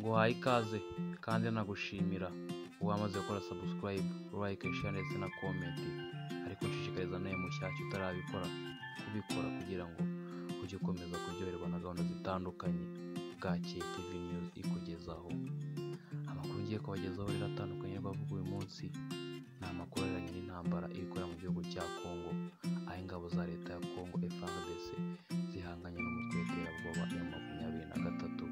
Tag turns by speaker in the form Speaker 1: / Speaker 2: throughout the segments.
Speaker 1: Nguhaye ikaze kandi nagushimira uwamaze gukora subscribe, like, share ndetse na comment, ariko nshishikariza nawe mushyashya utarabikora kubikora kugira ngo ujye ukomeza kuryoherwa na gahunda zitandukanye Bwakeye TV News ikugezaho. Amakuru ngiye kubagezaho rero atandukanye avuga uyu munsi ni amakuru arebanye n'intambara iri kubera mu gihugu cya Congo, aho ingabo za leta ya Congo FARDC zihanganye n'umutwe w'iterabwoba ya 23,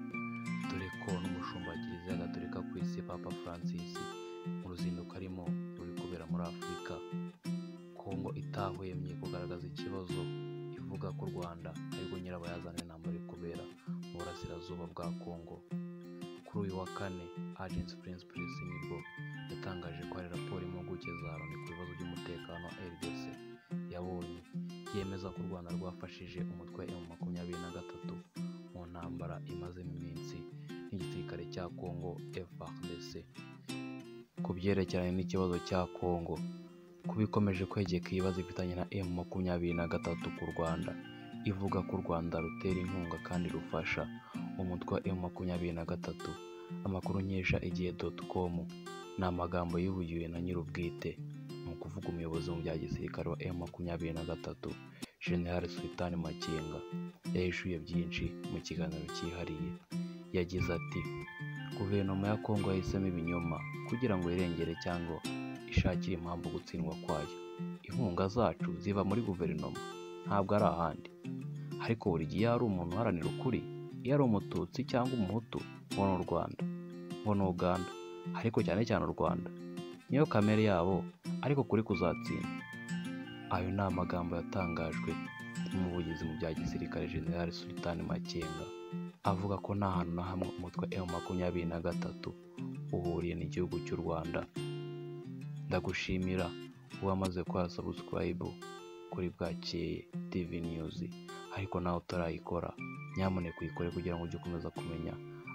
Speaker 1: dore ko n'umushumba wa Kiliziya Gatolika ku isi Papa Francis mu ruzinduko arimo ruri kubera muri Afurika, Congo itahwemye kugaragaza ikibazo ivuga ko u Rwanda arirwo nyirabayazana w'intambara iri kubera mu burasirazuba bwa Congo. Kuri uyu wa kane, Agence France Presse nibwo yatangaje ko hari raporo y'impuguke za Loni ku bibazo by'umutekano wa RDC yabonye, yemeza ko u Rwanda rwafashije umutwe wa M23 mu ntambara imazemo iminsi n'igisirikare cya Congo FARDC. Ku byerekeranye n'ikibazo cya Congo, kuba ikomeje kwegeka ibibazo ifitanye na M23 ku Rwanda, ivuga ko u Rwanda rutera inkunga kandi rufasha umutwe wa M23. Amakuru nkesha igihe.com ni amagambo yivugiwe na nyir'ubwite, ni ukuvuga umuyobozi mu bya gisirikare wa M23 General Sultan Makenga, yahishuye byinshi mu kiganiro cyihariye. Yagize ati: "Guverinoma ya Congo yahisemo ibinyoma kugira ngo irengere cyangwa ishakire impamvu gutsindwa kwayo. Inkunga zacu ziva muri guverinoma, ntabwo ari ahandi. Ariko buri gihe iyo hari umuntu uharanira ukuri, iyo ari umututsi cyangwa umuhutu, ngo ni u Rwanda, ngo ni Uganda, ariko cyane cyane u Rwanda. Niyo kamere yabo, ariko ukuri kuzatsinda." Ayo ni amagambo yatangajwe n'umuvugizi mu bya gisirikare General Sultan Makenga, avuga ko nta hantu na hamwe umutwe M23 uhuriye n'igihugu cy'u Rwanda. Ndagushimira uwamaze gukora subscribe kuri Bwakeye TV News, ariko nawe utarayikora nyamuneka uyikore kugira ngo ujye ukomeza kumenya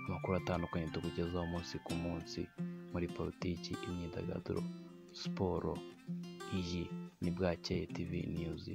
Speaker 1: amakuru atandukanye tukugezaho umunsi ku munsi muri politiki, imyidagaduro, siporo. Iyi ni Bwakeye TV News.